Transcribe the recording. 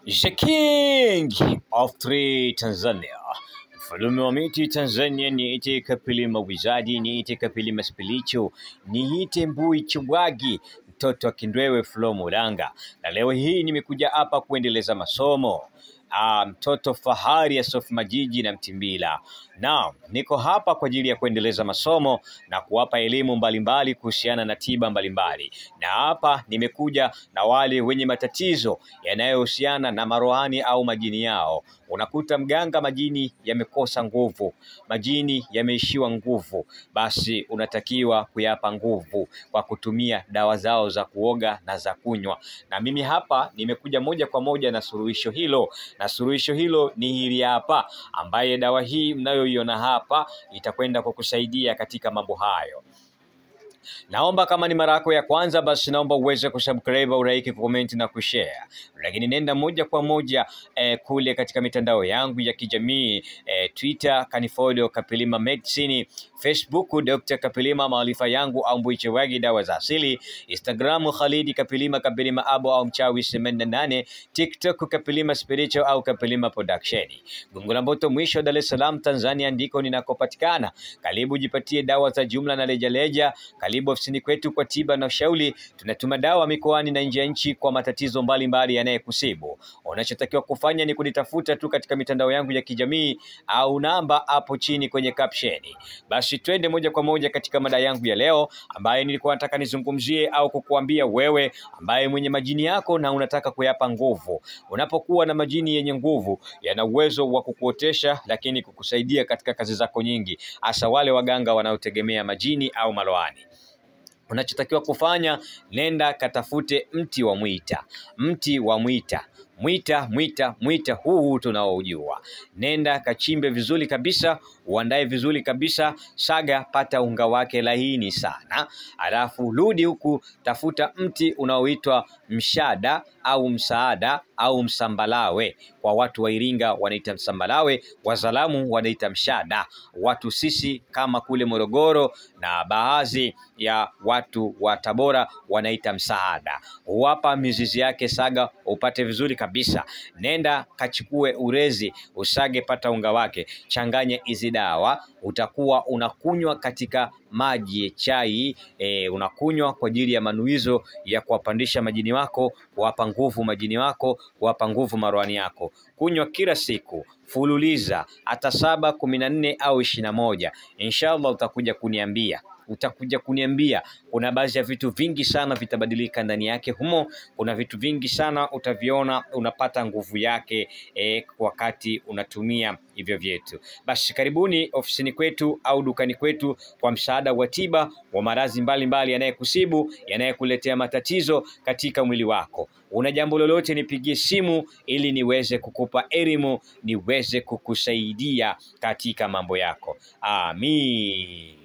The King of Tree Tanzania, mfalume wa miti Tanzania, niite Kapilima Wizadi, niite Kapilima Spilicho, niite Mbui Chibwagi, mtoto wa Kindwewe Flo Mulanga. Na leo hii nimekuja hapa kuendeleza masomo. Mtoto fahari ya Sofu Majiji na Mtimbila. Naam, niko hapa kwa ajili ya kuendeleza masomo na kuwapa elimu mbalimbali kuhusiana na tiba mbalimbali. Na hapa nimekuja na wale wenye matatizo yanayohusiana na marohani au majini yao. Unakuta mganga majini yamekosa nguvu, majini yameishiwa nguvu, basi unatakiwa kuyapa nguvu kwa kutumia dawa zao za kuoga na za kunywa. Na mimi hapa nimekuja moja kwa moja na suluhisho hilo, na suluhisho hilo ni hili hapa, ambaye dawa hii mnayoiona hapa itakwenda kukusaidia katika mambo hayo. Naomba kama ni mara yako ya kwanza, basi naomba uweze kusubscribe, ulike, kucomment na kushare. Lakini nenda moja kwa moja kule katika mitandao yangu ya kijamii, Twitter kanifollow Kapilima Medicine, Facebook Dr. Kapilima maarifa yangu au Mbui Chewagi dawa za asili, Instagram Khalidi Kapilima Kapilima Abo au Mchawi 88, TikTok Kapilima Spiritual au Kapilima Production. Gongo la Mboto mwisho, Dar es Salaam Tanzania ndiko ninakopatikana. Karibu jipatie dawa za jumla na rejareja. Karibu ofisini kwetu kwa tiba na ushauri. Tunatuma dawa mikoani na nje ya nchi kwa matatizo mbalimbali yanayokusibu. Unachotakiwa kufanya ni kunitafuta tu katika mitandao yangu ya kijamii au namba hapo chini kwenye caption. Basi twende moja kwa moja katika mada yangu ya leo, ambaye nilikuwa nataka nizungumzie au kukuambia wewe ambaye mwenye majini yako na unataka kuyapa nguvu. Unapokuwa na majini yenye nguvu, yana uwezo wa kukuotesha lakini kukusaidia katika kazi zako nyingi, hasa wale waganga wanaotegemea majini au maloani. Unachotakiwa kufanya, nenda katafute mti wa mwita. Mti wa mwita. Mwita, mwita, mwita huu tunaoujua. Nenda kachimbe vizuri kabisa, uandae vizuri kabisa, saga, pata unga wake laini sana. Alafu rudi huku, tafuta mti unaoitwa mshada au msaada au msambalawe. Kwa watu wa Iringa wanaita msambalawe, Wazalamu wanaita mshada. Watu sisi kama kule Morogoro na baadhi ya watu wa Tabora wanaita msaada. Wapa mizizi yake, saga upate vizuri kabisa. Nenda kachukue urezi, usage, pata unga wake, changanya hizi dawa, utakuwa unakunywa katika maji chai, unakunywa kwa ajili ya manuizo ya kuwapandisha majini wako, kuwapa nguvu majini wako, kuwapa nguvu marohani yako. Kunywa kila siku, fululiza hata 7, 14 au 21. Inshallah utakuja kuniambia. Utakuja kuniambia kuna baadhi ya vitu vingi sana vitabadilika ndani yake humo. Kuna vitu vingi sana utaviona, unapata nguvu yake wakati unatumia hivyo vyetu. Basi karibuni ofisini kwetu au dukani kwetu kwa msaada wa tiba wa maradhi mbalimbali yanayekusibu, yanayekuletea matatizo katika mwili wako. Una jambo lolote, nipigie simu ili niweze kukupa elimu, niweze kukusaidia katika mambo yako. Amin.